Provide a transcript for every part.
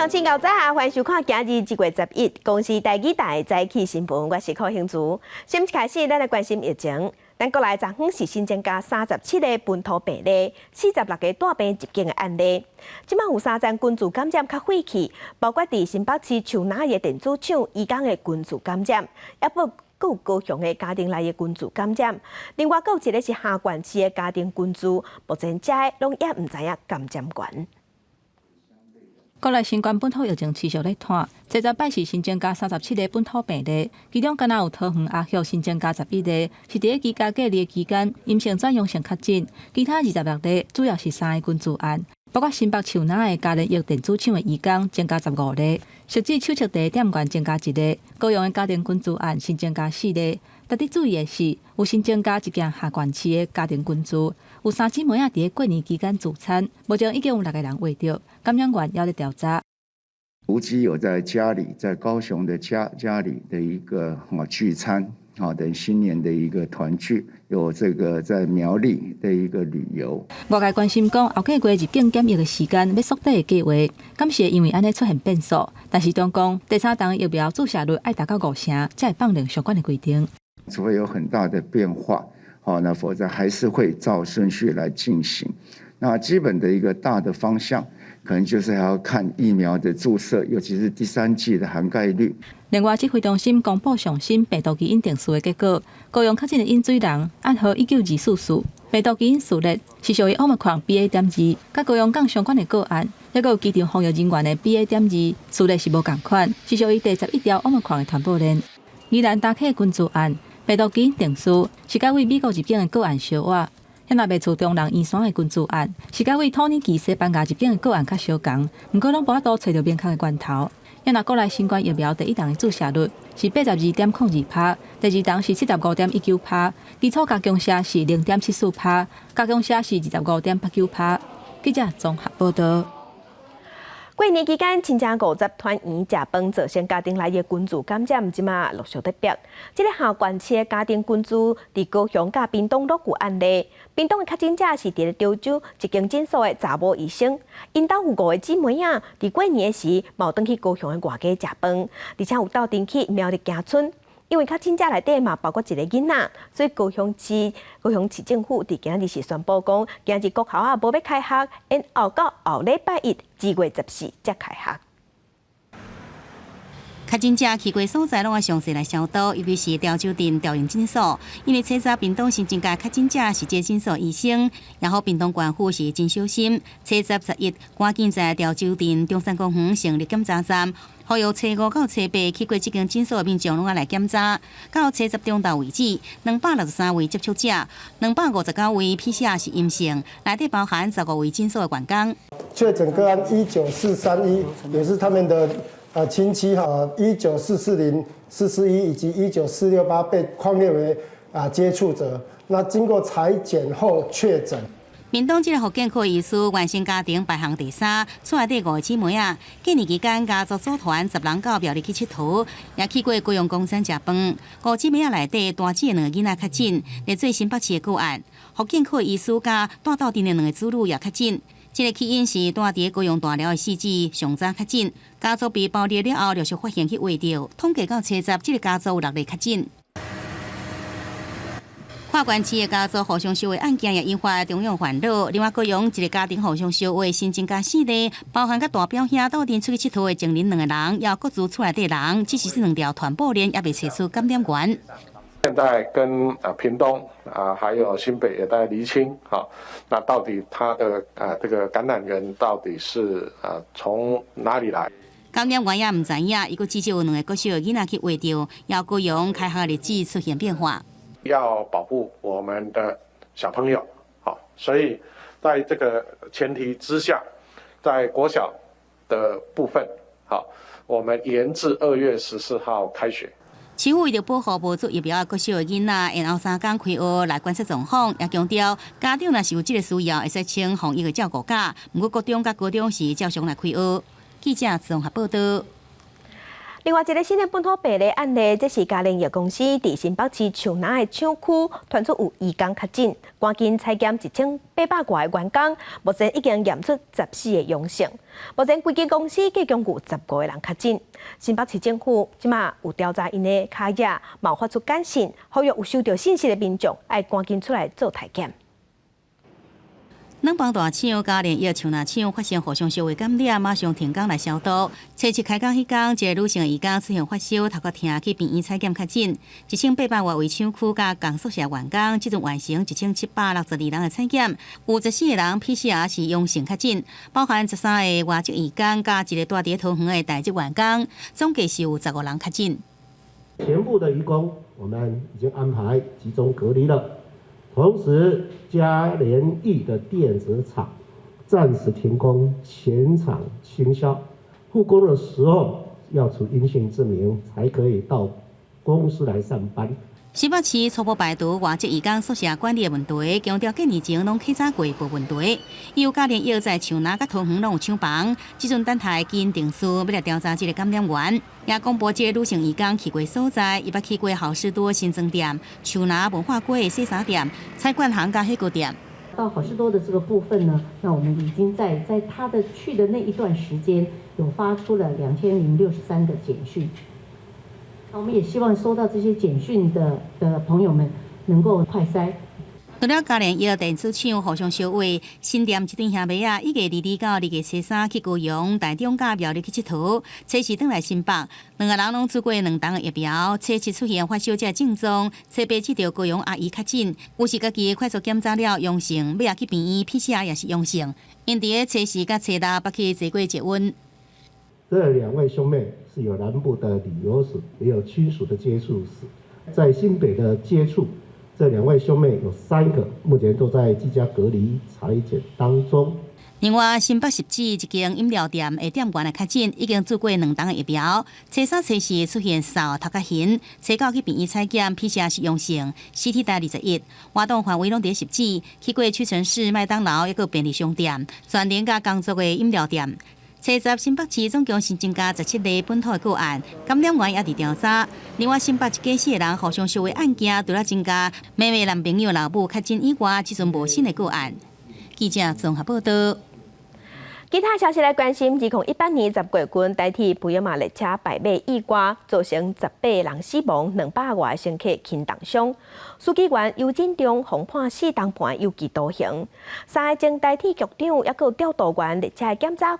鄉親𠢕早啊，歡迎收看今日1月11公視台語台早起新聞，我是柯興珠。先一開始，咱來關心疫情。咱國內昨昏是新增加37個本土病例，46個帶病入境的案例。這馬有三層群聚感染較火氣，包括佇新北市樹林的電子廠移工的群聚感染，抑閣有高雄的家庭內的群聚感染。另外，閣有一个是嘉義市的家庭群聚，目前這個攏猶毋知影感染源。國內新冠本土疫情持續咧拖，這禮拜是新增加37個本土病例，其中敢若有桃園阿玉新增加11個，是佇咧居家隔離的期間陰性轉陽性確診，其他26例主要是三个群聚案，包括新北樹林的嘉聯益電子廠的移工增加15例，汐止手冊茶店員增加一例，高雄的家庭群聚案新增加四例。值得注意的是，有新增加一件嘉義市的家庭群聚，有三姊妹仔佇咧過年期間聚餐，目前已經有六個人確診，感染源猶咧調查。夫妻有在家裡，在高雄的家裡的一個聚餐，等新年的一個團聚，有這個在苗栗的一個旅遊。外界關心講，後個月入境檢疫的時間欲縮短的計劃，敢是會因為按呢出現變數？但是中共第三針疫苗注射率愛達到五成，才會放寬相關的規定。除非有很大的變化，好，那否則還是會照順序來進行。那基本的一個大的方向，可能就是還要看疫苗的注射，尤其是第三劑的涵蓋率。另外，指揮中心公布上新病毒基因定序的結果，高雄確診的飲水人案號19244，病毒基因序列是屬於奧密克戎 BA.2，佮高雄港相關的個案，抑閣有機場防疫人員的 BA.2序列是無仝款，是屬於第11條奧密克戎的傳播鏈。宜蘭大溪群聚案，病毒基因定序是佮位美國入境的個案相倚，遐若袂厝中人移山的群聚案，是佮位土耳其、西班牙入境的個案較相仝，毋過攏無法度揣著明確的源頭。遐若國內新冠疫苗第一針的注射率是82.02%，第二針是75.19%，基礎加強射是0.74%，加強射是25.89%。記者綜合報道。過年期間，親情50團圓食飯，造成家庭內的群聚感染，這馬陸續咧爆。這个嘉義市的家庭群聚，佇高雄佮屏東攏有案例。屏東的確診者是佇咧潮州一間診所的查某醫生，𪜶兜有五个姊妹仔，佇過年的時，嘛有轉去高雄的外家食飯，而且有鬥陣去苗栗行村。因為確診者內底嘛包括一个囡仔，所以高雄市政府佇今日是宣布講，今日國校仔無欲開學，延後到後禮拜一2月14才開學。確診者去過所在攏愛詳細來消毒，尤其是潮州鎮調營診所，因為初十屏東新增加確診者是這診所醫生，也予屏東縣府是真小心。初十11趕緊在潮州鎮中山公園成立檢查站，予初五到初八去過這間診所的民眾攏愛來檢查。到初十中晝為止，263位接觸者，259位 PCR 是陰性，內底包含15位診所的員工。確診個案19431，也是他們的親戚哈，19440、441以及19468被匡列為接觸者，那經過採檢後確診。屏東這个復健科醫師原生家庭排行第三，厝內底五个姊妹仔。過年期間，家族組團10人到苗栗去𨑨迌，也去過高雄岡山食飯。五姊妹仔內底大姊的兩个囡仔確診，來自新北市的個案。復健科醫師佮蹛鬥陣的兩个子女也確診。這个起因是蹛佇高雄大寮的四姊上早確診，家族被爆裂了後，陸續發現去確著，統計到初十，這个家族有六例確診。跨縣市的家族互相相話案件也引發中央煩惱。另外，高雄一个家庭互相相話新增加四例，包含佮大表兄鬥陣出去𨑨迌的情人兩个人，也有各自厝內底人，只是這兩條傳播鏈猶未揣出感染源。現在跟屏東啊，還有新北也在釐清，好，那到底他的這個感染源到底是從哪裡來？感染源也毋知影，伊閣至少有兩个國小的囡仔去確著，也高雄開學日子出現變化。要保護我們的小朋友，好，所以在這個前提之下，在國小的部分，好，我們延至2月14號開學。市府為著保護無注疫苗的國小的囡仔，延後3工開學來觀察狀況，也強調家長若是有這个需要，會使請防疫的照顧假。毋過國中佮高中是照常來開學。記者綜合報道。另外一个新的本土病例案例，這是嘉聯益公司佇新北市樹林的廠區傳出有移工確診，趕緊採檢1800外個員工，目前已經驗出14個陽性。目前規間公司計共有15個人確診。新北市政府這馬有調查𪜶的跤跡，嘛有發出簡訊，呼籲有收著信息的民眾愛趕緊出來做篩檢。軟房大廠嘉聯益樹林廠發生互相相會感染，馬上停工來消毒。初七開工彼工，一个女性移工出現發燒、頭殼疼，去病院採檢確診。1800外位廠區佮共宿舍員工，這陣完成1762人的採檢，有14個人 PCR 是陽性確診，包含13個外籍移工佮一个蹛佇桃園的台籍員工，總計是有15人確診。全部的移工，我們已經安排集中隔離了。同時，嘉聯益的電子廠暫時停工，全廠清消。復工的時候要出陰性證明，才可以到公司來上班。新北市初步排除外籍移工宿舍管理的問題，強調幾年前攏檢查過無問題。有嘉聯益在樹林佮桃園攏有廠房，這陣等待基因定序，欲來調查這个感染源。也公布這个女性移工去過所在，伊捌去過好市多新莊店、樹林文化街的洗衫店、菜館行佮火鍋店。到好市多的這個部分呢，那我們已經在他的去的那一段時間，有發出了2063個簡訊。我們也希望收到這些簡訊的朋友們能夠快篩。除了嘉聯益電子廠互相相會，新店一對兄妹仔，1月22到2月23去高雄、台中佮苗栗去𨑨迌，初四轉來新北，兩个人攏注過兩針的疫苗，初七出現發燒這症狀，初八接著高雄阿姨確診，有是家己快速檢查了陽性，尾仔去病院 PCR 也是陽性，𪜶佇咧初四佮初六捌去坐過捷運。這兩位兄妹是有南部的旅遊史，也有親屬的接觸史，在新北的接觸，這兩位兄妹有三個，目前都在居家隔離採檢當中。另外，新北汐止一間飲料店的店員的確診，已經注過兩針的疫苗，初三、初四出現嗽、頭殼眩，初九去病院採檢，PCR 是陽性，CT 值21。活動範圍攏佇汐止，去過屈臣氏、麥當勞，抑閣便利商店、全聯佮工作的飲料店。初十新北市總共新增加17例本土的個案，感染源也佇調查。另外，新北一家四个人互相相會案件，除了增加妹妹男朋友老母確診以外，這陣無新的個案。記者綜合報道。其他消息來關心，2018年10月份，台鐵普悠瑪列車敗馬意外，造成18人死亡，200外乘客輕重傷。書記員游振中予判4冬半有期徒刑。三个前台鐵局長，抑閣調度員、列車檢查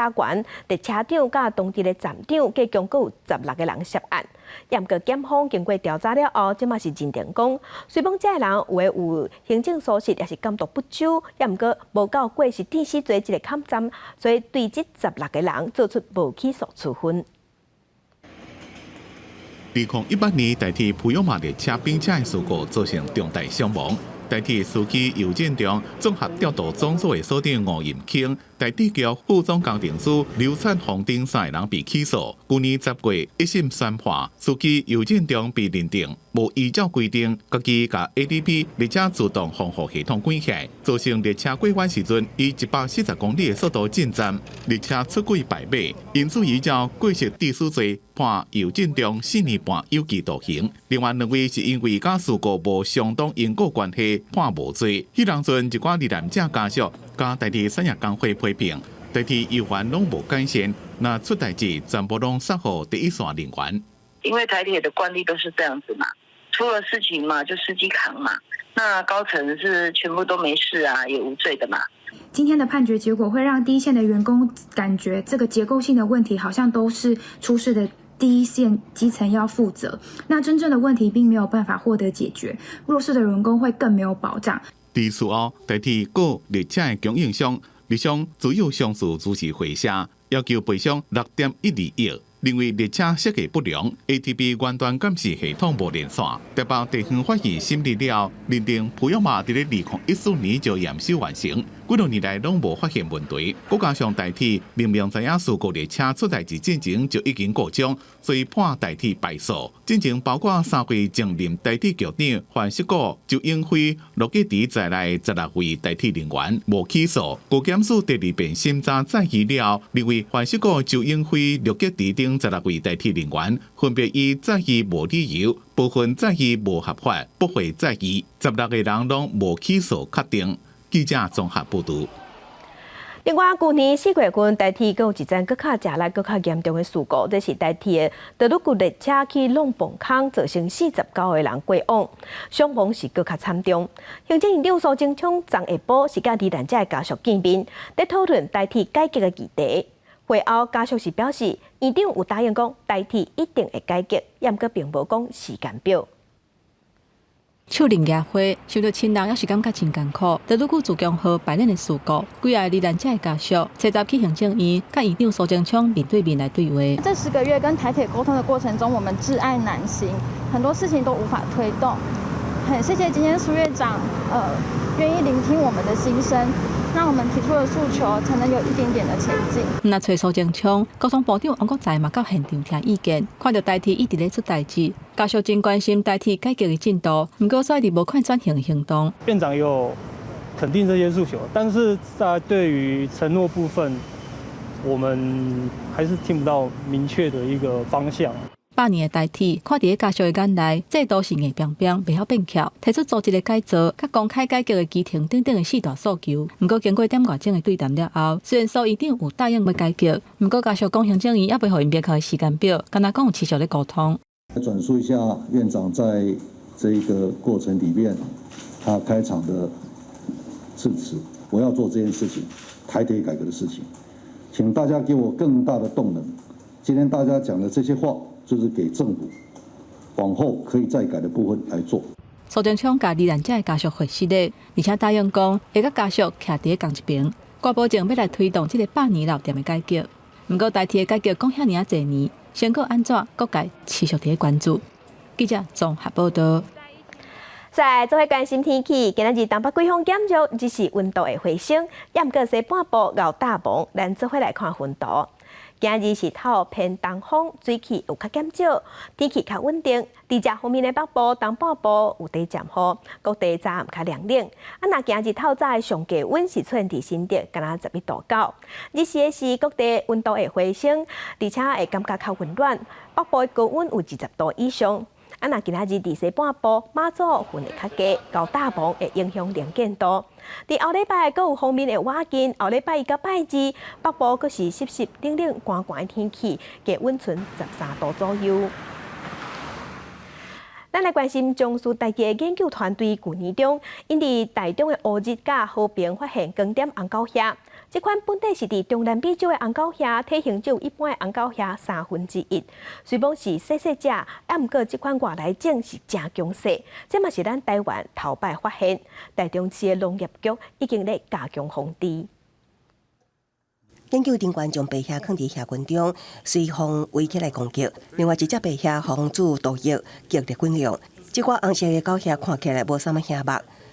員、列車長佮當地的站長，計共閣有16個人涉案。毋過檢方經過調查了後，這馬是認定講，雖罔這个人有的有行政疏失，抑是監督不周，抑毋過無夠過失致死罪這个坎站，所以對這16個人做出無起訴處分。2018年，台鐵普悠瑪列車並車的事故造成重大傷亡。台鐵司機游振中、綜合調度總所的所長吳任卿、台鐵局副總工程師劉燦宏等三个人被起訴。舊年10月一審宣判，司機游振中被認定無依照規定，家己共 ADP 列車自動防護系統關起來，造成列車過彎時陣以140公里的速度進站，列車出軌敗馬，因此依照過失致死罪判游振中4年半有期徒刑。另外兩位是因為佮事故無相當因果關係，判無罪。彼當陣一寡罹難者家屬佮台鐵產業工會批評，台鐵猶原攏無改善，若出代誌全部攏殺予第一線人員。因為台鐵的慣例都是這樣子嘛，出了事情嘛就司機扛嘛，那高層是全部都沒事啊，也無罪的嘛。今天的判決結果會讓第一線的員工感覺這個結構性的問題好像都是出事的第一線基層要負責，那真正的問題並沒有辦法獲得解決，弱勢的員工會更沒有保障。佇事後，台鐵告列車的供應商，日商主要上訴株式會社，要求賠償6.12億，認為列車設計不良，ATP 遠端監視系統無連線。台北地方法院審理了後，認定普悠瑪佇咧2014年就驗收完成，幾多年來攏無發現問題。閣加上台鐵明明知影事故列車出代誌進前就已經故障，所以判台鐵敗訴。進前包括三位前任台鐵局長范世國、周永輝、羅吉迪在內16位台鐵人員無起訴。高檢署第二遍審查再議了，認為范世國、周永輝、羅吉迪等16位台鐵人員分別以再議無理由、部分再議無合法、駁回再議，16個人攏無起訴確定。記者綜合報導。另外，舊年4月份，台鐵閣有一樁閣較食力、閣較嚴重的事故，這是台鐵的德魯固列車去挵磅空，造成49個人過往，傷亡是閣較慘重。行政院長蘇貞昌昨下晡是佮罹難者的家屬見面，佇討論台鐵改革的議題。會後家屬是表示，院長有答應講台鐵一定會改革，毋過並無講時間表。手拎額花，想著親人猶是感覺真艱苦。德魯固自強號排練的事故，幾个罹難者的家屬，齊集去行政院，佮院長蘇貞昌面對面來對話。這10個月跟台鐵溝通的過程中，我們窒礙難行，很多事情都無法推動。很謝謝今天蘇院長，願意聆聽我們的心聲，讓我們提出的訴求才能有一點點的前進。若揣蘇貞昌，交通部長王國材嘛到現場聽意見，看著台鐵一直咧出代誌，家屬真關心台鐵改革的進度，毋過煞一直無看轉型行動。院長有肯定這些訴求，但是在對於承諾部分，我們還是聽不到明確的一個方向。百年的台鐵，看佇咧家屬的眼內，制度是硬邦邦，袂曉變巧，提出組織的改造、佮公開改革的議程等等的四大訴求。毋過經過點外鐘的對談了後，雖然蘇院長有答應欲改革，毋過家屬講行政院猶未予𪜶明確的時間表，敢若講有持續咧溝通。轉述一下院長在這一個過程裡面，他開場的致辭，我要做這件事情，台鐵改革的事情，請大家給我更大的動能。今天大家講的這些話，就是給政府往後可以再改的部分來做。蘇貞昌共罹難者的家屬會失禮，而且答應講會佮家屬徛佇仝一爿，掛保證欲來推動這个百年老店的改革。毋過台鐵的改革講遐爾仔濟年，成果按怎，各界持續佇咧關注。記者綜合報導。再做伙關心天氣，今仔日東北季風減弱，只是溫度會回升，猶毋過西半部𠢕罩霧，咱做伙來看雲圖。今日是透偏東風，水汽有較減少，天氣較穩定。佇遮方面的北部、東半部有短暫雨，各地早暗較涼冷。啊，若今日透早的上低溫是出現佇新竹，敢若11度9。日時的時，各地溫度會回升，而且會感覺較溫暖。北部的高溫有20度以上。啊，若今仔日佇西半部，馬祖雲會較濟，𠢕罩霧會影響能見度。佇後禮拜閣有鋒面會倚近，後禮拜一佮拜二，北部閣是濕濕冷冷寒寒的天氣，低溫賰13度左右。咱來關心中書台的研究團隊，舊年中，𪜶佇台中的烏日佮和平發現光點紅狗鴞。這款本底是佇中南美洲的紅狗鴞，體型只有一般的紅狗鴞1/3。雖罔是細細隻，啊，毋過這款外來種是誠強勢，這嘛是咱台灣頭擺發現。台中市的農業局已經咧加強防治。研究人員將白鴞囥佇鴞群中，隨風圍起來攻擊。另外一隻白鴞予注毒液，極力滾量。這款紅色的狗鴞看起來無啥物顯目，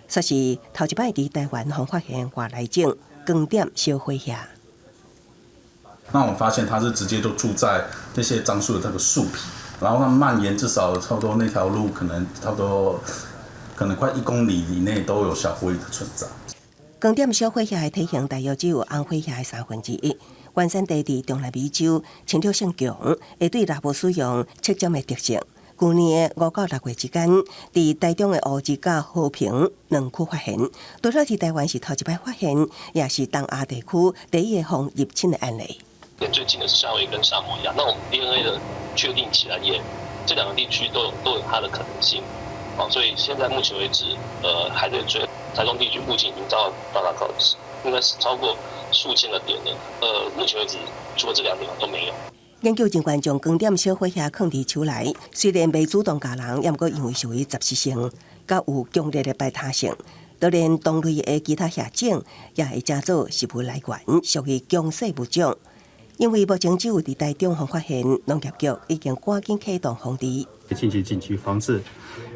煞是頭一擺佇台灣予發現外來種光點小火鴞。那我們發現它是直接都住在這些樟樹的這個樹皮，然後它蔓延至少差不多那條路可能差不多可能快1公里以內都有小火蟻的存在。光點小火蟻的體型大約只有紅火蟻的1/3。原產地佇中南美洲，侵略性強，會對獵物使用刺針的特性。舊年的5到6月之間，佇台中的烏日佮和平兩區發現，除了佇台灣是頭一擺發現，也是東亞地區第一个予入侵的案例。最近的是夏威夷跟薩摩亞，那我們 DNA 的確定起來也，這兩個地區都有它的可能性，哦，所以現在目前為止，還在追。台中地區附近已經遭到大概應該是超過數千個點了。目前為止，除了這兩點都沒有。研究人員將光點小火蟻囥佇樹內，雖然袂主動咬人，猶毋過因為屬於雜食性，佮有強烈的排他性，就連同類的其他蟻種也會成做食物來源，屬於強勢物種。因為目前只有佇台中予發現，農業局已經趕緊啟動防治，進行緊急防治。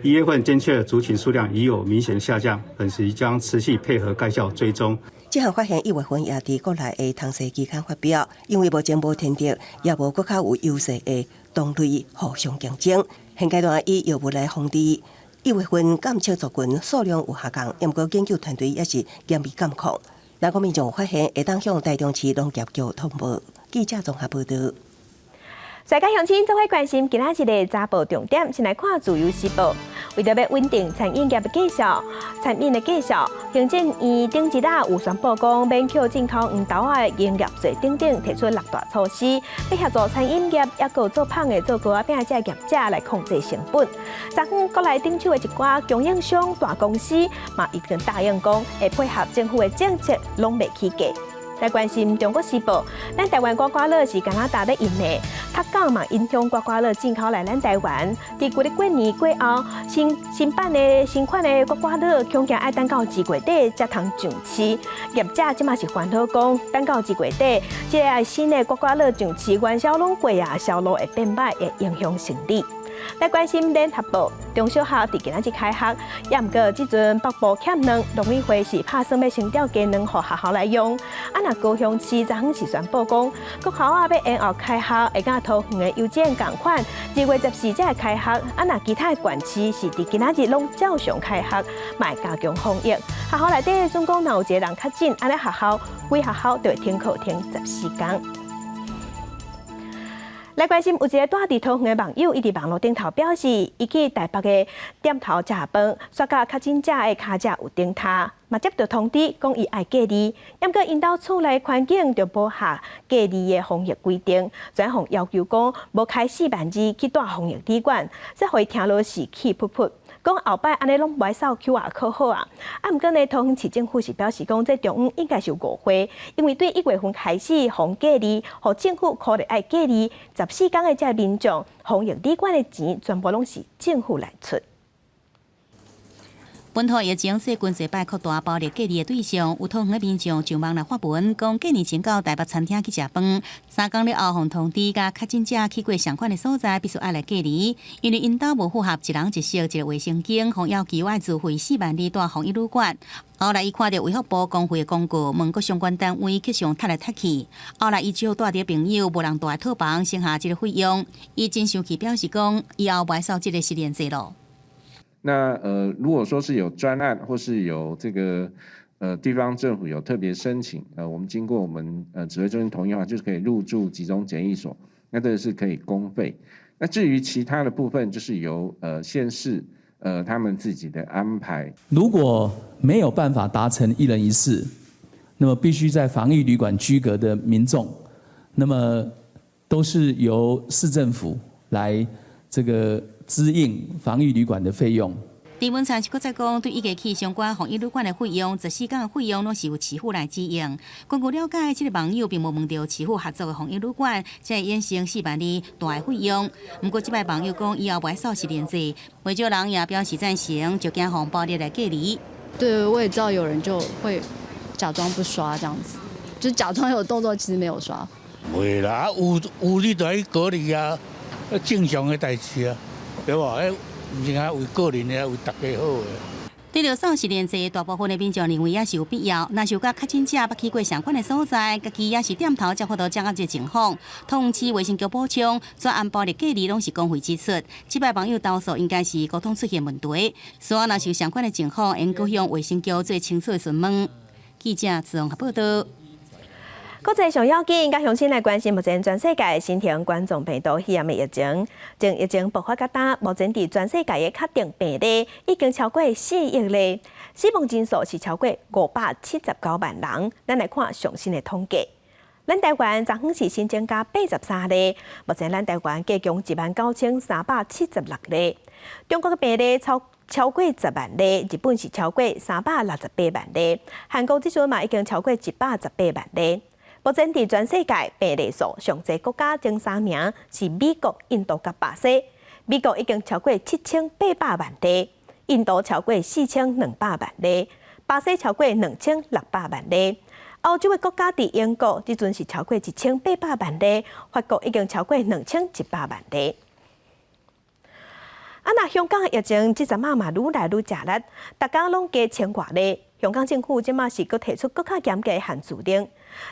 1月份監測族群數量已有明顯下降，本局將持續配合該校追蹤。這項發現1月份也佇國內的唐氏期刊發表，因為目前無天敵，也無閣較有優勢的同類互相競爭。現階段以藥物來防治，1月份監測族群數量有下降，毋過研究團隊也是嚴密監控。若講民眾發現，會當向台中市農業局通報。記者綜合報導。大家鄉親做伙關心今仔日的早報重點，先來看自由時報。為著欲穩定餐飲業的績效，餐飲的績效，行政院頂一日有宣布講，免扣進口黃豆仔的營業稅等等，提出六大措施，欲協助餐飲業抑閣做麭的做糕仔餅這業者來控制成本。昨昏國內頂手的一寡供應商大公司嘛，已經答應講會配合政府的政策，攏袂起價。來關心中國時報，咱台灣刮刮樂是加拿大咧印的，脫港嘛影響刮刮樂進口來咱台灣。佇舊曆過年過後，新新版的新款的刮刮樂，恐驚愛等到2月底才通上市。業者這馬是煩惱講，等到2月底，這个新的刮刮樂上市，元宵攏過啊，銷路會變歹，會影響生理。來關心聯合報，中小學佇今仔日開學，也毋過這陣北部欠卵，農委會是拍算欲先調雞卵予學校來用。啊，若高雄市昨昏是宣布講，國校仔欲延後開學，會佮桃園的幼稚園仝款，2月14才會開學。啊，若其他的縣市是佇今仔日攏照常開學，嘛會加強防疫。學校內底總共若有一个人確診，按呢學校規學校就會停課停14工。來關心有一个蹛佇桃園的網友，伊佇網路頂頭表示，伊去台北的店頭食飯，煞共確診者的跤跡有頂跤，嘛接到通知講伊愛隔離。毋過𪜶兜厝內環境就無合隔離的防疫規定，轉予要求講無開4萬二去蹛防疫旅館，這予伊聽落是氣噗噗。講後擺按呢攏無愛掃 QR code 好啊！啊，毋過呢，桃園市政府是表示講，這中央應該是有誤會，因為對1月份開始予隔離，予政府箍咧愛隔離14工的這民眾，防疫旅館的錢全部攏是政府來出。本土疫情細菌濟擺擴大，暴力隔離的對象，有桃園的民眾上網來發文，講過年前到台北餐廳去食飯，3工了後，予通知佮確診者去過仝款的所在，必須愛來隔離，因為𪜶兜無符合一人一室一个衛生間，予要求愛自費4萬二蹛防疫旅館。後來伊看著衛福部公費的廣告，問各相關單位去相踢來踢去。後來伊只好帶著朋友，無人蹛的套房，省下這个費用。伊真生氣，表示講以後袂掃這个實聯制囉。那如果說是有專案或是有這個地方政府有特別申請，我們經過我們指揮中心同意的話，就是可以入住集中檢疫所，那這個是可以公費。那至於其他的部分，就是由縣市他們自己的安排。如果沒有辦法達成一人一室，那麼必須在防疫旅館居隔的民眾，那麼都是由市政府來這個支應防疫旅館的費用。鄭文燦是閣再講，對伊家去相關防疫旅館的費用，14工的費用攏是由市府來支應。根據了解，這个網友並無問著市府合作的防疫旅館，才會衍生4萬二蹛的費用。毋過這擺網友講，以後袂掃實聯制，袂少人也表示贊成，就驚予暴力來隔離。對，我也知道有人就會假裝不刷這樣子，就假裝有動作，其實沒有刷。袂啦，有有你就愛隔離啊，正常的代誌啊。對無？彼毋是講為個人的，為大家好的。對著掃實聯制，大部分的民眾認為也是有必要。若是有佮確診者捌去過仝款的所在，家己也是店頭才法度掌握這個情況。桃園市衛生局補充，全案暴力隔離攏是公費支出。這擺網友投訴應該是溝通出現問題。所以若是有相關的情況，應閣向衛生局做清楚的詢問。記者綜合報導。國際上要緊，佮鄉親來關心目前全世界新型冠狀病毒肺炎的疫情。從疫情爆發到今，目前佇全世界的確定病例已經超過4億例，死亡人數是超過579萬人。咱來看上新的統計，咱台灣昨昏是新增加83例，目前咱台灣計共19,376例。中國的病例超過10萬例，日本是超過368萬例，韓國這陣嘛已經超過118萬例。目前佇全世界病例數上濟國家前三名是美國、印度佮巴西。美國已經超過7800萬例，印度超過4200萬例，巴西超過2600萬例。歐洲的國家佇英國，這陣是超過1800萬例，法國已經超過2100萬例。啊，若香港的疫情這陣仔嘛愈來愈食力，逐工攏加千外例。香港政府這馬是閣提出閣較嚴格的限聚令，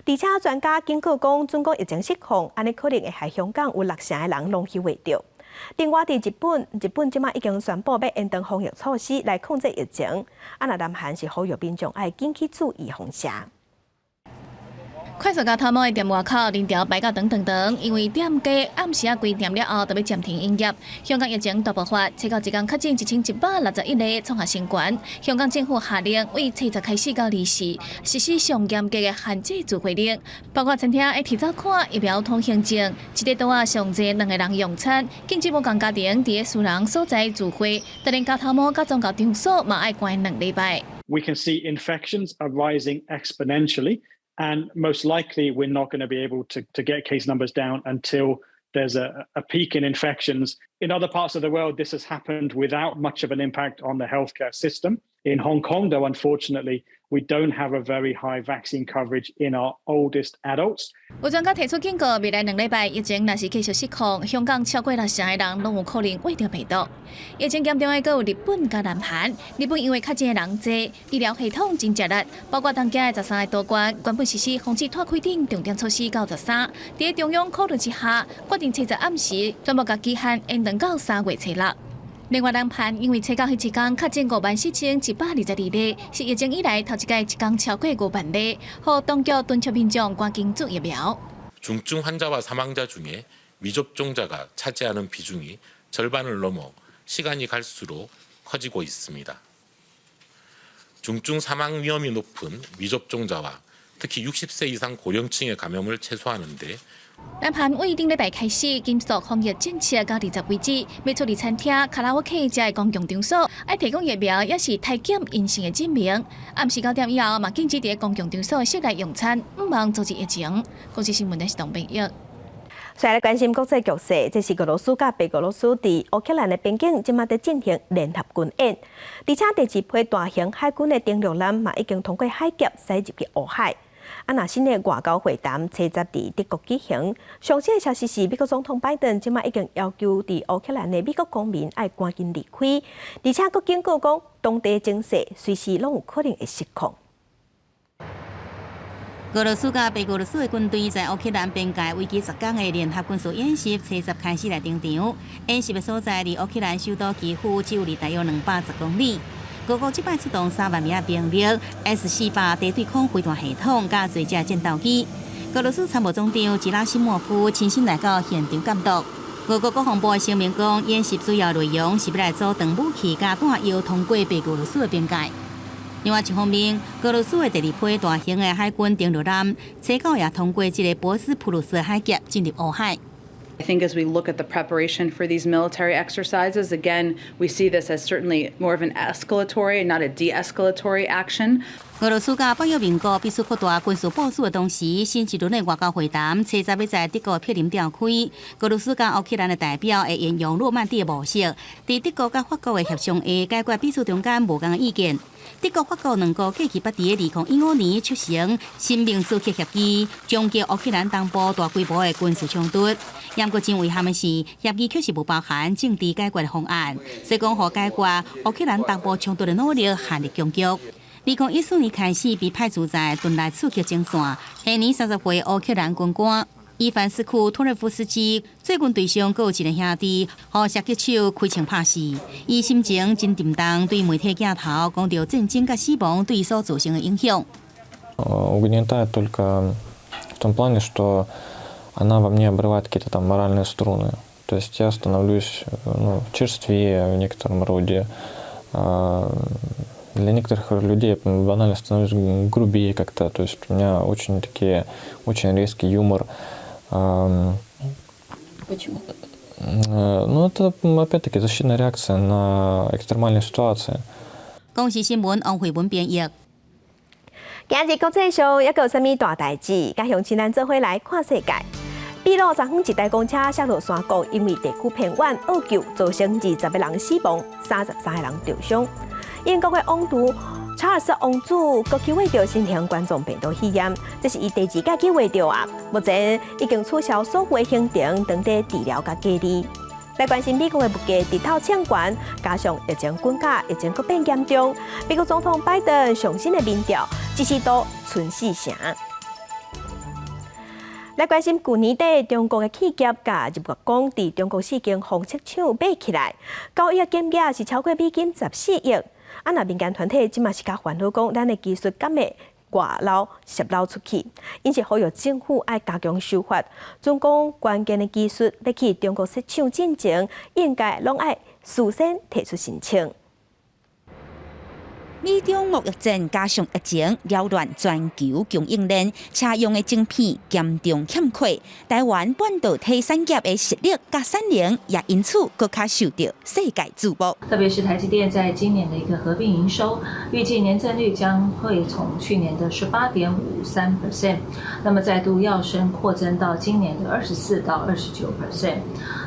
而且專家警告講，準講疫情失控，按呢可能會害香港有六成的人攏去穢著。另外，佇日本，日本這馬已經宣布欲延長防疫措施來控制疫情。啊，若南韓是呼籲民眾愛緊去注意風險。快速共頭毛的店外口人潮排甲長長長，因為店家暗時仔關店了後，就欲暫停營業。香港疫情大爆發，初九一工確診1161例，創下新高。香港政府下令，對初十開始到24，實施上嚴格的限制聚會令，包括餐廳愛提早看疫苗通行證，一個桌仔上濟兩個人用餐，禁止無仝家庭佇私人所在聚會，就連剪頭毛佮宗教場所嘛愛關2禮拜。 We can see infections are rising exponentially. And most likely, we're not going to be able to get case numbers down until there's a peak in infections. In other parts of the world, this has happened without much of an impact on the healthcare system. In Hong Kong, though, unfortunately, we don't have a very high vaccine coverage in our oldest adults. 有專家提出警告，未來2禮拜疫情若是繼續失控，香港超過六成的人攏有可能穢著病毒。疫情嚴重的閣有日本佮南韓，日本因為確診的人濟，醫療系統真食力，包括東京的13個都縣，原本實施防止湠開等重點措施到13，佇中央考慮之下，決定初十暗時全部共期限延長到3月初6。另外，南韓因為初九彼一工確診54,122例，是疫情以來頭一擺一工超過5萬例，予當局敦促民眾趕緊注疫苗。 중증 환자와 사망자 중에 미접종자가 차지하는 비중이 절반을 넘어 시간이 갈수록 커지고 있습니다. 중증 사망 위험이 높은 미접종자와 특히 60세 이상 고령층의 감염을 최소화하는데 南韓對頂禮拜開始緊縮防疫政策到20為止，欲出入餐廳、卡拉 OK 遮的公共場所，愛提供疫苗，抑是篩檢陰性的證明。暗時9點以後，嘛禁止佇公共場所室內用餐，毋茫阻止疫情。公視新聞的是董編譯。再來關心國際局勢，這是俄羅斯佮白俄羅斯佇烏克蘭的邊境，這馬佇進行聯合軍演，而且第二批大型海軍的登陸艦嘛已經通過海峽駛入去烏海。啊，若新的外交會談初十佇德國舉行。上新的消息是，美國總統拜登這馬已經要求佇烏克蘭的美國公民愛趕緊離開，而且閣警告講，當地情勢隨時攏有可能會失控。俄羅斯佮白俄羅斯的軍隊在烏克蘭邊界為期10工的聯合軍事演習，初十開始來登場。演習的所在離烏克蘭首都基輔只有離大約210公里。俄國這擺出動3萬名兵力、S-400地對空飛彈系統，佮濟架戰鬥機。俄羅斯參謀總長吉拉西莫夫親身來到現場監督。俄國國防部的聲明講，演習主要內容是欲來阻斷武器佮彈藥通過白俄羅斯的邊界。另外一方面，俄羅斯的第二批大型的海軍登陸艦，初九也通過這个博斯普魯斯海峽進入烏海。 I think as we look at the preparation for these military exercises, again, we see this as certainly more of an escalatory, not a de-escalatory action. 俄羅斯佮北約盟國彼此擴大軍事部署的同時，新一輪的外交會談，初十欲在德國柏林召開。俄羅斯佮烏克蘭的代表會沿用諾曼底的模式，佇德國佮法國的協商下，解決彼此中間無仝的意見。德國、法國兩國過去捌佇2015年促成新明斯克協議，終結烏克蘭東部大規模的軍事衝突。毋過真遺憾的是，協議確實無包含政治解決的方案，所以講，予解決烏克蘭東部衝突的努力陷入僵局。2014年開始被派駐在頓內茨克前線，現年30歲烏克蘭軍官伊凡斯庫托爾夫斯基最近隊上閣有一个兄弟，予射擊手開槍拍死。伊心情真沉重，對媒體鏡頭講著戰爭佮死亡對伊所造成的影響。 Угнетает только в том плане, что она во мне обрывает какие-то там моральные струны. То есть я становлюсь, ну, черствее в некотором роде. Для некоторых людей я банально становлюсь грубее как-то. То есть у меня очень такие, очень резкий юмор. Почему? Ну, это, опять-таки, защитная реакция на экстремальные ситуации. 公視新聞王慧文編譯。今日國際上猶閣有啥物大代誌？佮鄉親咱做伙來看世界。秘魯昨昏一台公車摔落山谷，因為地區偏遠僫救，造成20個人死亡，33個人著傷。英國的王儲查爾斯王子閣去罹著新型冠狀病毒肺炎，這是伊第二擺去罹著啊。目前已經取消所有行程，當地治療佮隔離。來關心美國的物價直透衝懸，加上疫情滾價，疫情閣變嚴重。美國總統拜登上新的民調支持度賰四成。來關心舊年底中國的企業佮日月光佇中國四間封測廠買起來，交易金額是超過美金14億。啊，若民間團體這馬是較煩惱，講咱的技術敢會外流洩漏出去，因此呼籲政府愛加強修法，準講關鍵的技術欲去中國設廠進前，應該攏愛事先提出申請。美中貿易戰加上疫情擾亂全球供應鏈，車用的晶片嚴重欠缺，台灣半導體產業的實力佮產能也因此閣較受著世界矚目。特別是台積電在今年的一個合併營收，預計年增率將會從去年的18.53%，那麼再度躍升擴增到今年的24到29%，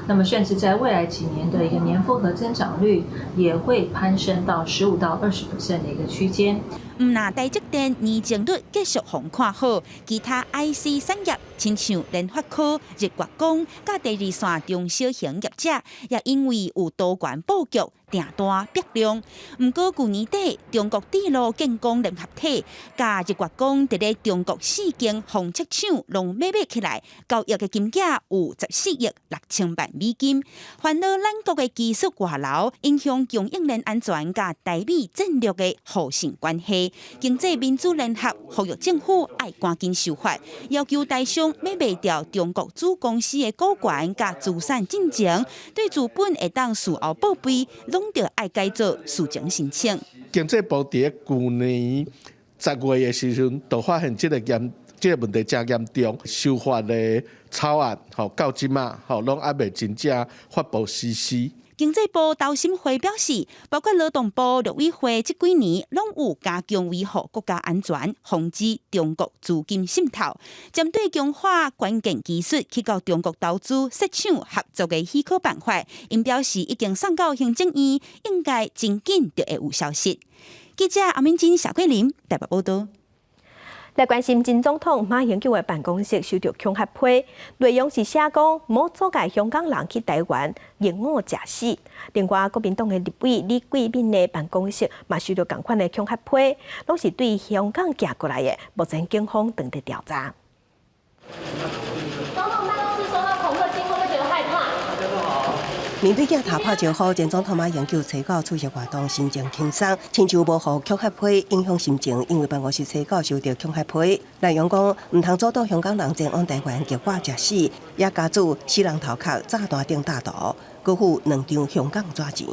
那麼甚至在未來幾年的一個年複合增長率也會攀升到15到20% 的一個區間。毋但台積電年增率繼續予人看好，其他 IC 產業，親像聯發科、日月光、佮第二線中小型業者，也因為有多元布局，訂單變量。毋過舊年底，中國鐵路建工聯合體佮日月光佇咧中國四間封測廠攏買起來，交易的金額有14億6千萬美金。煩惱咱國的技術外流，影響供應鏈安全佮台美戰略的互信關係。經濟民主聯合呼籲政府愛趕緊修法，要求台商欲賣掉中國子公司的股權佮資產進前，對資本會當事後報備，攏著愛改做事前申請。經濟部佇咧舊年10月的時陣，就發現這個問題誠嚴重，修法的草案吼到這馬吼攏猶未真正發布實施。經濟部投審會表示，包括勞動部、陸委會這幾年攏有加強維護國家安全，防止中國資金滲透。針對強化關鍵技術去到中國投資設廠合作的許可辦法，𪜶表示已經送到行政院，應該真緊就會有消息。記者阿敏珍、謝桂林台北報導。來關心前總統馬英九的辦公室收著恐嚇批，內容是寫講莫阻礙香港人去台灣，寧我食死。另外，國民黨的立委李貴敏的辦公室嘛收著仝款的恐嚇批，攏是對香港寄過來的，目前警方正佇調查。總統辦公室收到恐嚇信，會不會覺得害怕？面對鏡頭拍招呼，前總統馬英九初九出席活動，神情輕鬆，親像無予恐嚇批影響心情，因為辦公室初九收著恐嚇批，內容講毋通阻擋香港人前往台灣，結果食死，也加註死人頭殼炸彈頂大圖，閣附兩張香港紙錢。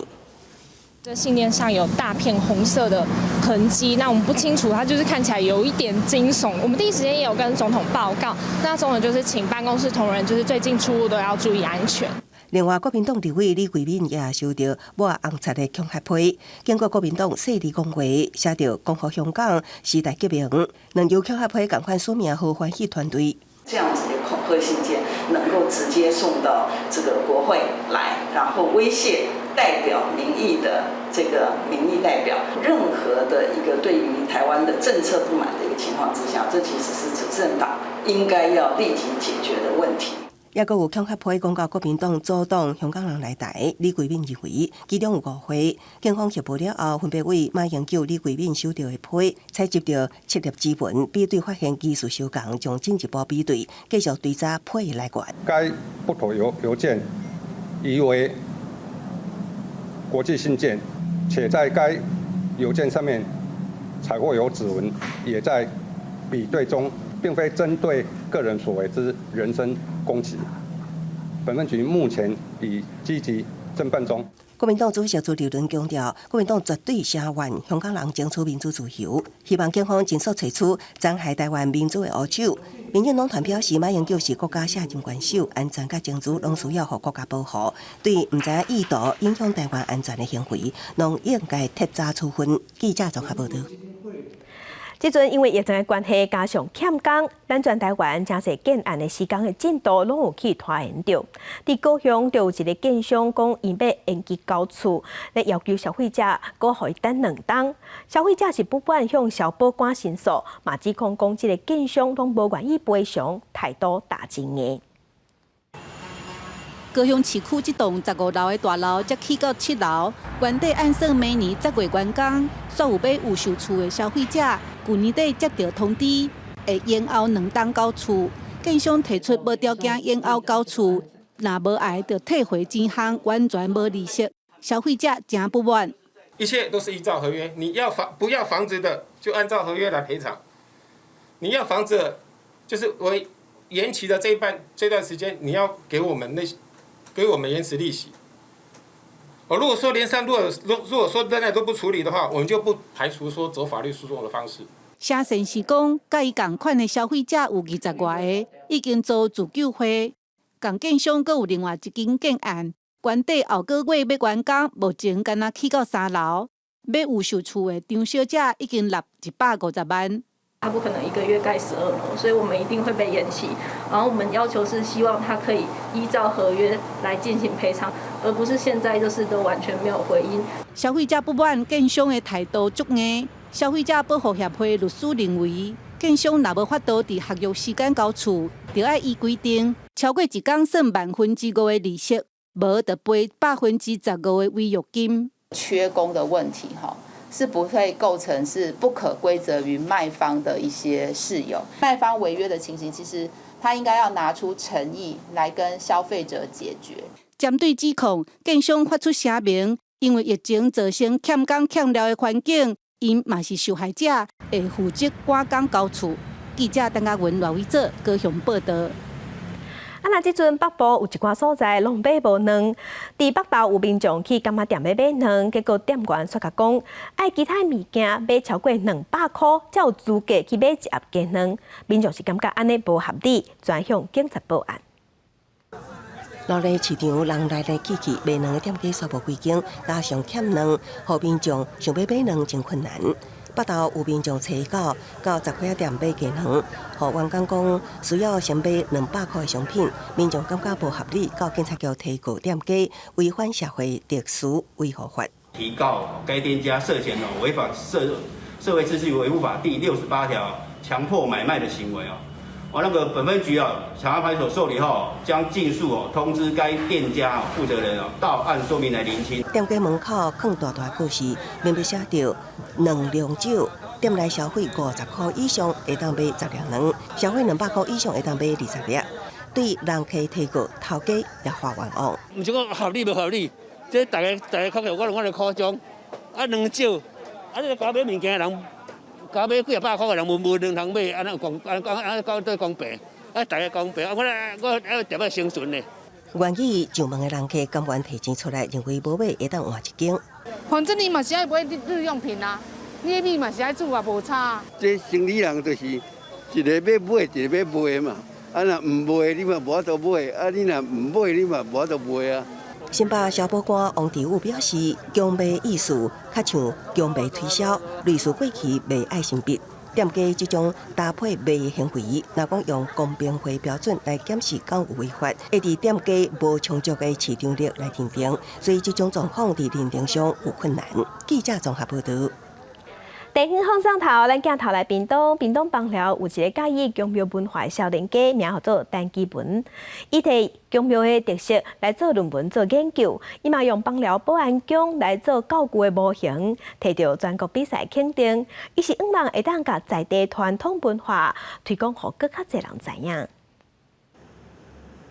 這信件上有大片紅色的痕跡，那我們不清楚，它就是看起來有一點驚悚。我們第一時間也有跟總統報告，那總統就是請辦公室同仁，就是最近出入都要注意安全。另外，國民黨立委李貴敏也收著抹紅漆的恐嚇批，經過國民黨細膩講話，寫著光復香港時代革命，兩張恐嚇批仝款署名何歡喜團隊。這樣子的恐嚇信件能夠直接送到這個國會來，然後威脅代表民意的這個民意代表，任何的一個對於台灣的政策不滿的一個情況之下，這其實是執政黨應該要立即解決的問題。抑閣有恐嚇批講到國民黨阻擋香港人來台，李貴敏認為其中有誤會。警方協報了後，分別為馬英九、李貴敏收著的批，採集著七粒指紋，比對發現技術相仝，將進一步比對，繼續追查批的來源。該不妥郵件疑為國際信件，且在該郵件上面採獲有指紋，也在比對中，並非針對個人所為之人身攻擊。本分局目前已積極偵辦中。國民黨主席朱立倫強調，國民黨絕對聲援香港人爭取民主自由，希望警方盡速揣出殘害台灣民主的烏手。民進黨團表示，馬英九是國家卸任元首，安全佮政治攏需要予國家保護。對毋知影意圖影響台灣安全的行為，攏應該徹查處分。記者綜合報導。這陣因為疫情的關係，加上欠工，咱全台灣誠濟建案的施工的進度攏有去拖延著。佇高雄就有一个建商講，𪜶欲延期交厝，來要求消費者閣予伊等2冬。消費者是不滿向消保官申訴，嘛指控講這个建商攏無願意賠償，態度打真硬。高雄市區這棟15樓的大樓才起到7樓，原底按算明年10月完工，所有欲預售厝的消費者，舊年底接著通知會延後2冬交厝。建商提出無條件延後交厝，若無愛就退回錢項，完全無利息。消費者誠不滿。一切都是依照合約，你要房不要房子的，就按照合約來賠償；你要房子，就是我延期的這一半這段時間，你要給我們那。給我們延遲利息。哦，如果說連三，如果說現在都不處理的話，我們就不排除說走法律訴訟的方式。寫信是講，佮伊仝款的消費者有20外个，已經組自救會。仝建商閣有另外一間建案，原底後個月欲完工，目前干焦起到3樓，欲預售厝的張小姐已經納150萬。他不可能一個月蓋12樓，所以我們一定會被延期。然後我們要求是希望他可以依照合約來進行賠償，而不是現在就是都完全沒有回應。消費者不滿建商的態度足硬，消費者保護協會律師認為，建商若無法度佇合約時間交厝，就愛依規定，超過一工算5/萬的利息，無就賠15%的違約金。缺工的問題，哈。是不會構成是不可歸責於賣方的一些事由。賣方違約的情形，其實他應該要拿出誠意來跟消費者解決。針對指控，建商發出聲明，因為疫情造成欠工欠料的環境，𪜶嘛是受害者，會負責趕工交厝。記者鄧家文、羅偉哲高雄報導。啊！若這陣北部有一寡所在攏買無卵，佇北投有民眾去柑仔店欲買卵，結果店員煞共講，愛其他物件買超過200箍，才有資格去買一盒雞卵。民眾是感覺按呢無合理，轉向警察報案。勞力市場人來來去去，賣卵的店家煞無幾間，加上欠卵，予民眾想欲買卵真困難。北投有民眾揣到到雜貨店買雞卵，予員工講需要先買200箍的商品，民眾感覺無合理，到警察局提告店家違反社會秩序維護法。提告該店家涉嫌哦違反社會秩序維護法第68條強迫買賣的行為哦。我那個本分局啊，長安派出所受理後，將盡速哦通知該店家負責人哦到案說明來釐清。店家門口囥大大告示，明白寫著卵量少，店內消費50箍以上會當買10粒卵，消費200箍以上會當買20粒。對人客提告，頭家也發冤枉。毋是講合理無合理，這大家大家較有我的苦衷，啊卵少，啊你共買物件的人。共買幾仔百箍的人無無卵通買，按呢有公按按按講對公平，啊大家公平，啊我我愛點仔生存呢？願意上門的人客甘願提錢出來，認為無買會當換一間。反正你嘛是愛買日用品啊，你的米嘛是愛煮啊，無差。這生理人就是一个欲買，一个欲賣嘛。啊，若毋賣，你嘛無法度買；啊，你若毋買，你嘛無法度賣啊。新北消保官王志武表示，強賣意思較像強賣推銷，類似過去賣愛心筆。店家這種搭配賣行為，若講用公平會標準來檢視敢有違法，會佇店家無充足的市場力來認定，所以這種狀況佇認定上有困難。記者綜合報導。地方放送頭，咱鏡頭來屏東，屏東枋寮有一个佮意宮廟文化的少年家，名號做陳基文，伊提宮廟的特色來做論文做研究，伊嘛用枋寮保安宮來做教具的模型，提著全國比賽肯定。伊是向望會當共在地傳統文化推廣予閣較濟人知影。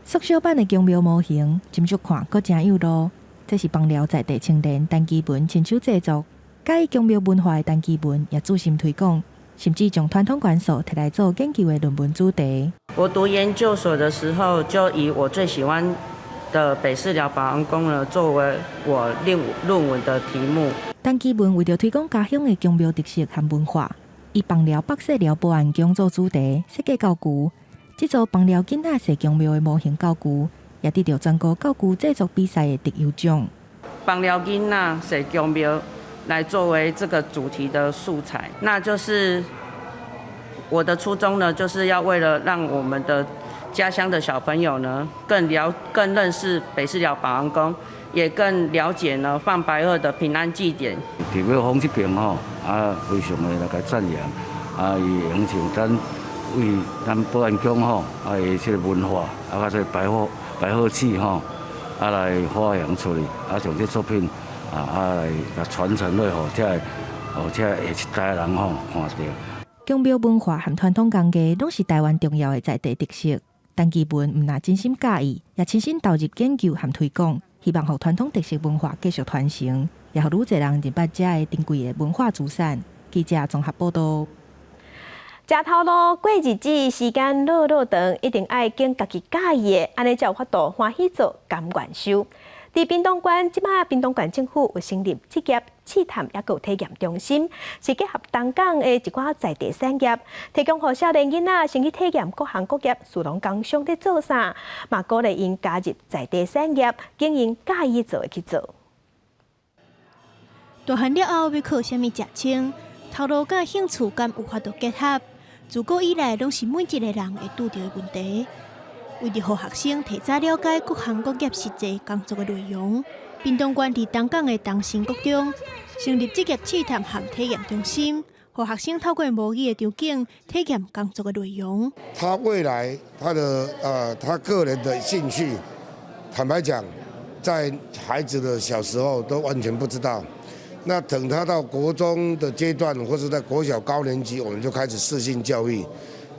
縮小版的宮廟模型，斟酌看，閣誠有路。這是枋寮在地青年陳基文親手製作。佮意宮廟文化的陳基文也注心推廣，甚至將傳統元素提來做研究的論文主題。我讀研究所的時候，就以我最喜歡的北勢寮保安宮呢，作為我論文的題目。陳基文為著推廣家鄉的宮廟特色和文化，以枋寮北勢寮保安宮做主題設計教具，這組枋寮囡仔踅宮廟的模型教具，也得著全國教具製作比賽的特優獎。枋寮囡仔踅宮廟來作為這個主題的素材，那就是我的初衷呢，就是要為了讓我們的家鄉的小朋友呢，更認識北勢寮保安宮，也更了解呢放白鶴的平安祭典。佇廟方這邊吼，啊，非常的來共讚揚，啊，伊會像咱為咱保安宮吼，啊，伊這个文化，啊，佮這个白鶴祭吼，啊來發揚出去，啊，將這作品啊來傳承落予這下一代人吼看著。宮廟文化和傳統工藝攏是臺灣重要的在地特色。陳其文毋但真心佮意，也親身投入研究和推廣，希望予傳統特色文化繼續傳承，也予愈濟人認捌遮个珍貴的文化資產。記者綜合報導。食頭路過日子，時間落落長，一定愛揀家己佮意的，按呢才有法度歡喜做，甘願受。佇屏東縣，這擺屏東縣政府有成立職業試探抑閣有體驗中心，是結合東港的一寡在地產業，提供予少年囡仔先去體驗各行各業，士農工商佇做啥，嘛鼓勵𪜶加入在地產業，揀𪜶佮意做的去做。大漢了後欲靠啥物食穿？頭路佮興趣敢有法度結合？自古以來，攏是每一个人會拄著的問題。為著予學生提早了解各行各業實際工作的內容，屏東縣佇東港的東成國中成立職業試探和體驗中心，予學生透過模擬的場景體驗工作的內容。他未來他個人的興趣，坦白講，在孩子的小時候都完全不知道。那等他到國中的階段，或是在國小高年級，我們就開始適性教育，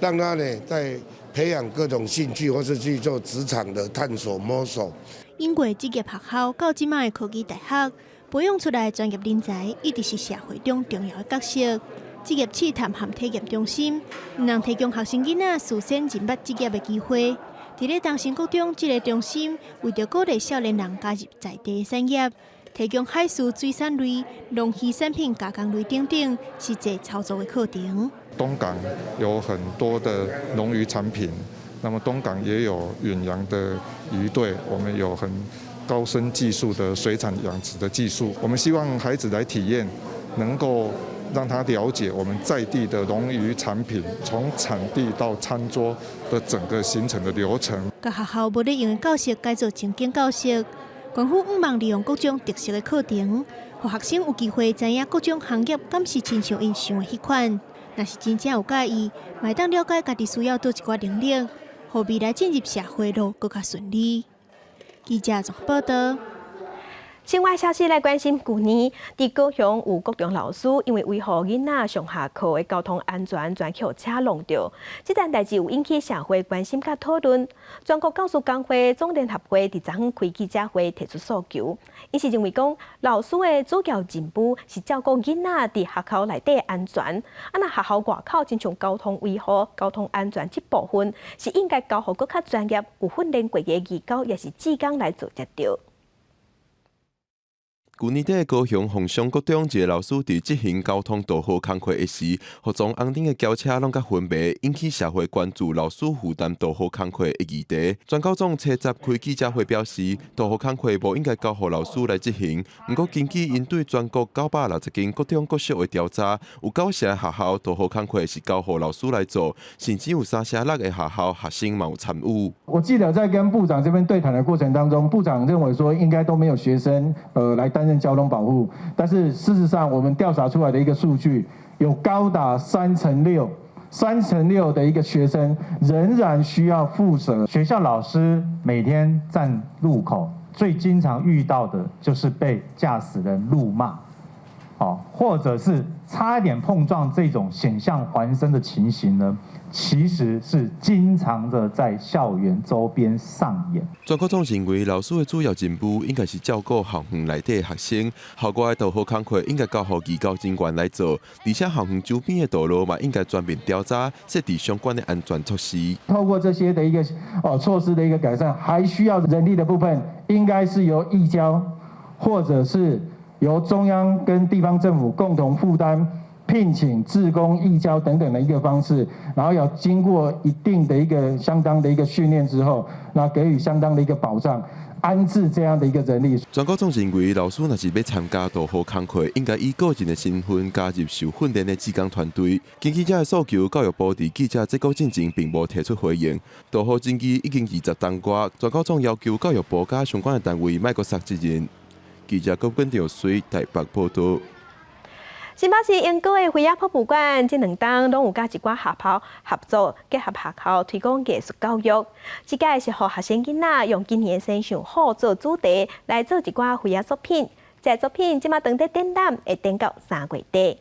讓他呢在培養各種興趣，或是去做職場的探索摸索。經過職業學校到這擺的科技大學，培養出來的專業人才，一直是社會中重要的角色。職業試探和體驗中心，毋但提供學生囡仔事先認捌職業的機會。佇咧東成國中，這个中心為著鼓勵少年人加入在地的產業，提供海事水產類、農漁產品加工類等等實際操作的課程。東港有很多的農漁產品，那麼東港也有遠洋的漁隊，我們有很高深技術的水產養殖的技術，我們希望孩子來體驗，能夠讓他了解我們在地的農漁產品，從產地到餐桌的整個形成的流程。共學校無咧用的教室改做情景教室，縣府向望利用各種特色的課程，予學生有機會知影各種行業敢是親像𪜶想的彼款。若是真正有佮意，嘛會當了解家己需要佗一寡能力，予未來進入社會路閣較順利。記者綜合報導。新聞消息來關心，舊年佇高雄有國中老師因為維護囡仔上下課的交通安全，全予車挵著。這件代誌有引起社會關心佮討論。全國教師工會總聯合會佇昨昏開記者會提出訴求，𪜶是認為講老師的主要任務是照顧囡仔佇學校內底安全，啊若學校外口親像交通維護、交通安全這部分，是應該交予閣較專業、有訓練過的義教抑是志工來做才對。舊年底，高雄鳳翔國中一个老師佇執行交通導護工課的時，予撞紅燈的轎車挵甲昏迷，引起社會關注老師負擔導護工課的議題。全教總初十開記者會表示，導護工課無應該交予老師來執行。毋過，根據𪜶對全國960間國中國小的調查，有九成學校導護工課是交予老師來做，甚至有3成6的學校學生嘛有參與。我記得在跟部長這邊對談的過程當中，部長認為說應該都沒有學生來擔任交通保護，但是事實上，我們調查出來的一個數據，有高達3成6，3成6的一個學生仍然需要負責。學校老師每天站路口，最經常遇到的就是被駕駛人怒罵，哦，或者是差一點碰撞這種險象環生的情形呢，其實是經常的在校園周邊上演。全教總認為，老師的主要任務應該是照顧校園內底的學生，校外的導護工課應該交予義教人員來做，而且校園周邊的道路嘛應該全面調查，設置相關的安全措施。透過這些的一個措施的一個改善，還需要人力的部分，應該是由義教，或者是由中央跟地方政府共同負擔。聘請志工、義教等等的一個方式，然後要經過一定的一個相當的一個訓練之後，那給予相當的一個保障，安置這樣的一個人力。專家總認為，老師若是欲參加導護工課，應該以個人的身份加入受訓練的志工團隊。根據這个訴求，教育部佇記者這個進前並無提出回應。導護爭議已經20冬外，專家總要求教育部佮相關的單位莫閣捒責任。記者郭根兆水台北報道。新北市鶯歌的花仔博物館，這兩冬攏有佮一寡學校合作，結合學校推廣藝術教育。這屆是予學生囡仔用今年的生肖虎做主題來做一寡花仔作品。這个作品這馬當佇展覽，會展到3月底。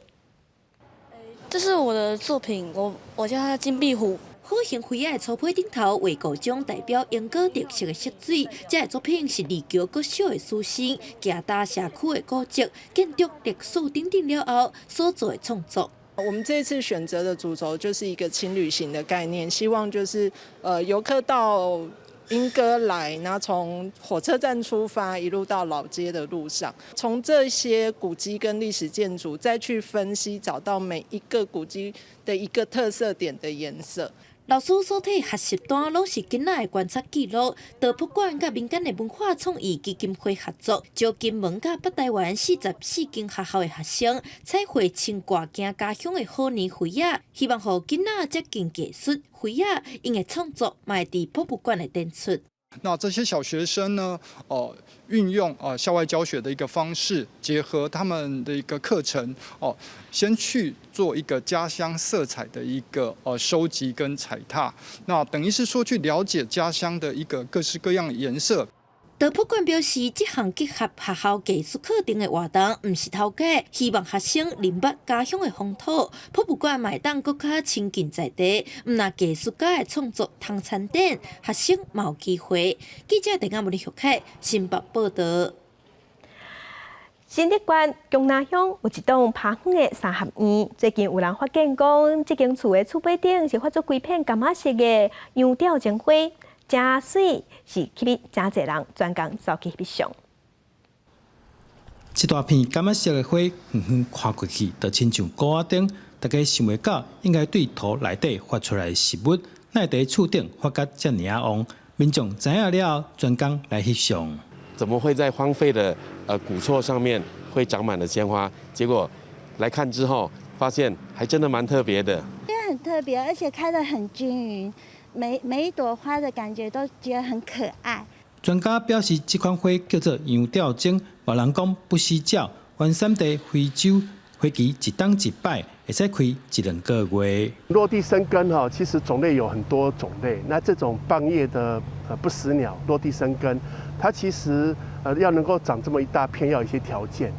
這是我的作品，我叫它金壁虎。虎形花仔的粗皮頂頭畫五種代表鶯歌特色的色水，這个作品是二橋國小的師生行踏社區的古蹟、建築歷史等等了後所做的創作。我們這次選擇的主軸就是一個輕旅行的概念，希望就是遊客到鶯歌來，然後從火車站出發，一路到老街的路上，從這些古蹟跟歷史建築再去分析，找到每一個古蹟的一個特色點的顏色。老師所提學習單攏是囡仔的觀察記錄，陶博館佮民間的文化創意基金會合作，招金門佮北台灣44間學校的學生，彩繪穿掛行家鄉的虎年花仔，希望予囡仔接近藝術花仔，𪜶的創作嘛會佇博物館的展出。那這些小學生呢？哦，運用啊校外教學的一個方式，結合他們的一個課程，哦，先去做一個家鄉色彩的一個收集跟踩踏，那等於是說去了解家鄉的一個各式各樣顏色。陶博館表示，這項結合學校藝術課程的活動，毋是頭屆，希望學生認捌家鄉的風土。博物館嘛會當閣較親近在地，毋但藝術家的創作通參展，學生嘛有機會。記者鄧亞文學開新北報道。新竹縣薑林鄉有一棟拍遠的三合院，最近有人發現講，這間厝的厝背頂是發出規片柑仔色的羊吊鐘花。誠媠，是吸引誠濟人專工走去翕相。這大片柑仔色的花，遠遠看過去，就親像鼓仔燈。大家想袂到，應該對土內底發出來的食物，哪會佇厝頂發甲遮爾仔旺？民眾知影了後，專工來翕相。怎麼會在荒廢的古厝上面會長滿了鮮花？結果來看之後，發現還真的蠻特別的。因為很特別，而且開得很均勻。每一朵花的感覺都覺得很可愛。專家表示，這款花叫做羊吊鐘，別人講不死鳥，原產地非洲，花期一冬一擺，會使開一兩個月。落地生根哈，其實種類有很多種類。那這種棒葉的不死鳥落地生根，它其實要能夠長這麼一大片，要有一些條件。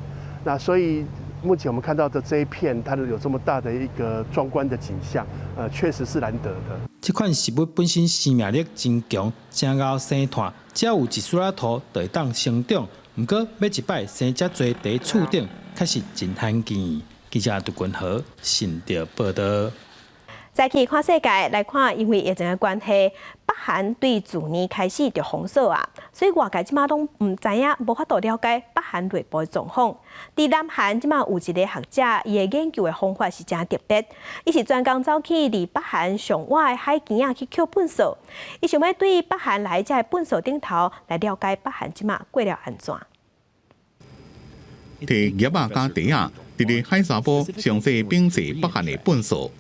那所以目前我們看到的這一片，它有這麼大的一個壯觀的景象，確實是難得的。這款植物本身生命力真強，誠𠢕生炭，只要有一絲仔土就會當生長。毋過欲一擺生遮濟佇厝頂，確實真罕見。記者杜君豪新竹報道。再去看世界來看，因為疫情的關係，北韓對自年開始就封鎖啊，所以外界這馬攏毋知影，無法度了解北韓內部的狀況。佇南韓這馬有一个學者，伊的研究的方法是誠特別，伊是專工走去離北韓上倚的海墘仔去抾糞埽，伊想欲對北韓來這个糞埽頂頭來了解北韓這馬過了按怎。佇葉仔佮袋仔，佇咧海沙埔詳細評析北韓的糞埽。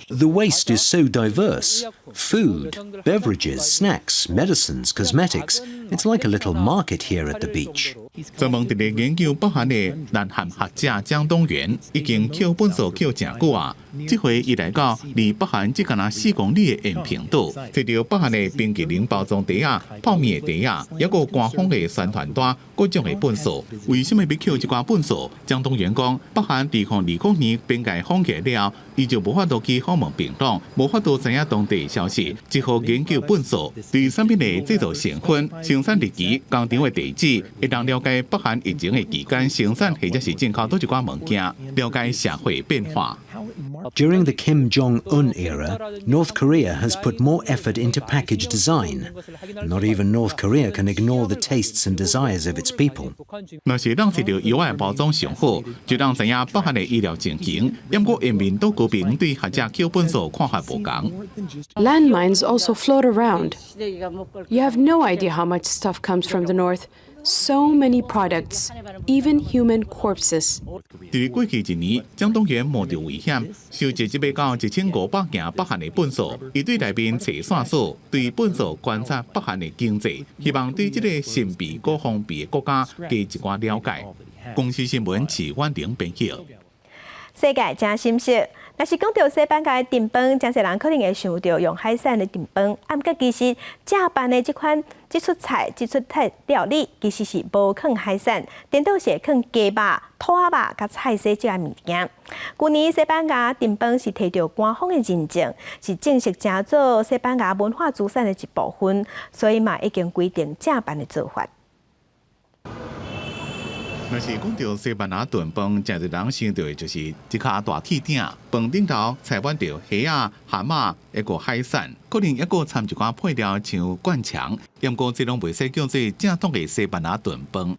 The waste is so diverse: food, beverages, snacks, medicines, cosmetics. It's like a little market here at the beach. 專門佇咧研究北韓的南韓學者江東元已經抾糞埽抾誠久啊！這回伊來到離北韓只干焦4公里的延坪島，揣著北韓的冰淇淋包裝袋仔、泡麵的袋仔，抑閣官方的宣傳單，各種的糞埽。為什麼欲抾這寡糞埽？江東元講，北韓佇2020年邊界封起了後，伊就無法度去訪問平壤，無法度知影當地的消息，只好研究糞埽，對產品的製造成分、生產日期、工廠的地址，會當了解北韓疫情的期間生產或者是進口佗一寡物件，了解社會變化。During the Kim Jong Un era, North Korea has put more effort into package design. Not even North Korea can ignore the tastes and desires of its people. 若是當摕著藥仔包裝上好，就當知影北韓的醫療情形。毋過延坪島高平對學者抾糞掃看法無仝。 Landmines also float around. You have no idea how much stuff comes from the north. So many products, even human corpses. 佇過去一年，蔣東元冒著危險，收集這欲到1500件北韓的糞掃，伊對內面揣線索，對糞掃觀察北韓的經濟，希望對這个神秘閣封閉的國家加一寡了解。公視新聞徐婉玲編輯。世界誠心熟，若是講著西班牙的燉飯，誠濟人可能會想著用海產的燉飯。啊，毋過其實正版的這款這出菜、這出菜料理，其實是無囥海產，顛倒是會囥雞肉、兔仔肉佮菜絲這个物件。舊年西班牙燉飯是提著官方的認證，是正式成做西班牙文化資產的一部分，所以嘛已經規定正版的做法。若是講著西班牙燉飯，誠濟人想著的就是一跤大鐵鼎，飯頂頭載滿著蝦仔、蚶仔，抑閣海產，可能抑閣摻一寡配料，像灌腸。毋過這攏袂使叫做正統的西班牙燉飯。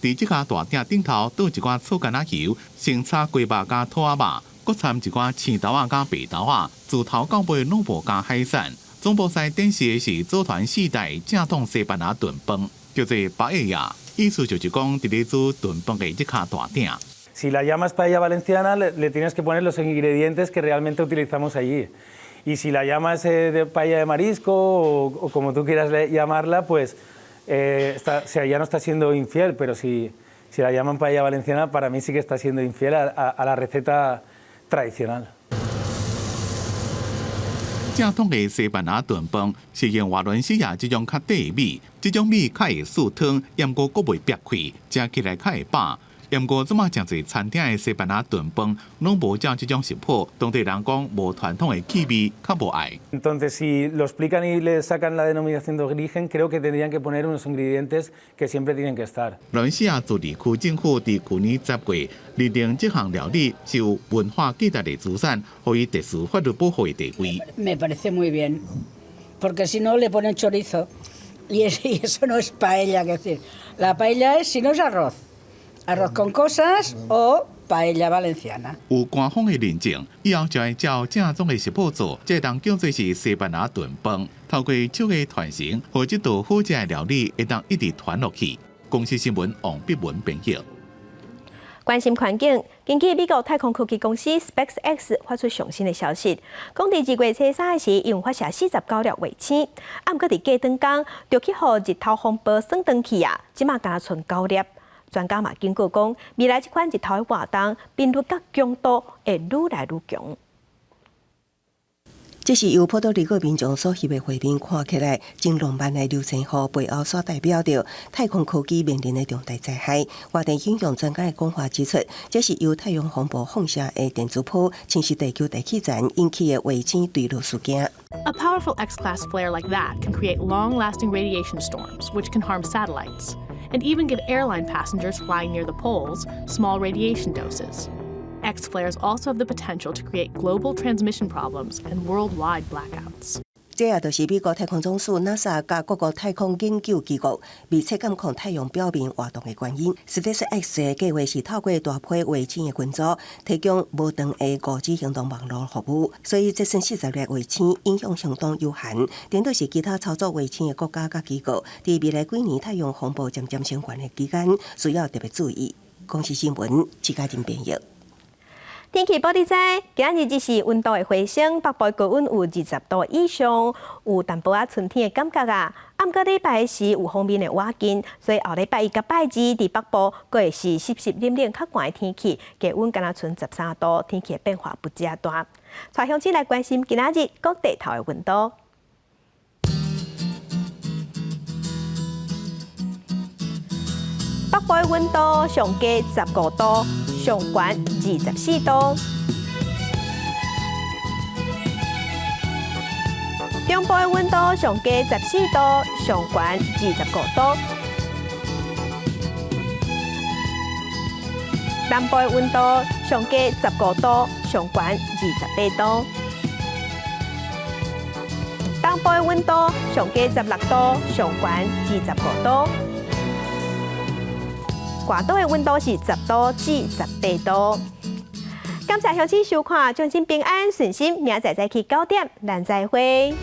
佇這跤大鼎頂頭倒一寡醋柑仔油，先炒雞肉佮兔仔肉，閣摻一寡青豆仔佮白豆仔，自頭到尾攏無加海產。總部賽展示的是祖傳四代正統西班牙燉飯，叫做巴埃亞。意思就是講，佇咧煮燉飯的這跤大鼎。 Si la llamas paella valenciana, le tienes que poner los ingredientes que realmente utilizamos allí. Y si la llamas de paella de marisco o como tú quieras llamarla, pues o sea, ya no está siendo infiel, pero si la llaman paella valenciana, para mí sí que está siendo infiel a la receta tradicional. 正統的西班牙燉飯是用瓦倫西亞這種較短的米，這種米較會澍湯，毋過閣袂煏開，食起來較會飽。毋過這馬誠濟餐廳的西班牙燉飯攏無照這種食譜，當地人講無傳統的氣味，較無愛。 Entonces, si lo explican y le sacan la denominación de origen, creo que tendrían que poner unos ingredientes que siempre tienen que estar. 瓦倫西亞自治區政府佇去年10月認定這項料理是有文化價值的資產，予伊特殊法律保護的地位。 Me parece muy bien, porque si no le ponen chorizo y eso no es paella, es decir, la paella es si no es arroz, arroz con cosas o paella valenciana。有官方的認證，以後就會照正宗的食譜做，這當叫做是西班牙燉飯。透過手藝傳承，予這道好食的料理會當一直傳落去。公視新聞王碧文編譯。關心環境，根據美國太空科技公司 SpaceX 發出上新的消息，講佇2月初3時，𪜶發射49粒衛星，啊，毋過佇過轉工，就去予日頭風暴損斷去啊，這馬干焦賰9粒。專家嘛警告講，未來這款日頭的活動頻率佮強度會愈來愈強。這是由波多黎各民眾所翕的畫面，看起來真浪漫的流星雨背後所代表著太空科技面臨的重大災害。外電引用專家的講話指出，這是由太陽風暴放射的電磁波侵蝕地球大氣層引起的衛星墜落事件。 A powerful X-class flare like that can create long-lasting radiation storms, which can harm satellites, and even give airline passengers flying near the poles small radiation doses. X flares also have the potential to create global transmission problems and worldwide blackouts. 這也就是美國太空總署 NASA 佮各國太空研究機構密切監控太陽表面活動的原因。SpaceX 的計劃是透過大批衛星的群組，提供無斷的5G 行動網路服務，所以這算40粒衛星影響相當有限。顛倒是其他操作衛星的國家佮機構，佇未來幾年太陽風暴漸漸升懸的期間，需要特別注意。公視新聞，徐嘉玲編譯。天氣報你知，今仔日只是溫度會回升，北部高溫有20度以上，有淡薄仔春天的感覺啊。啊，毋過禮拜時有鋒面的倚近，所以後禮拜一佮拜二佇北部，閣會是濕濕冷冷較寒的天氣，低溫干焦賰13度，天氣的變化不遮大。帶鄉親來關心今仔日各地頭的溫度。北部的溫度上低15度，上懸24度。中部的溫度上低14度，上懸25度。南部的溫度上低15度，上懸28度。東部的溫度上低16度，上懸25度。外島的溫度是10度至18度。感謝鄉親收看，祝恁平安順心，明仔載早起9點，咱再會。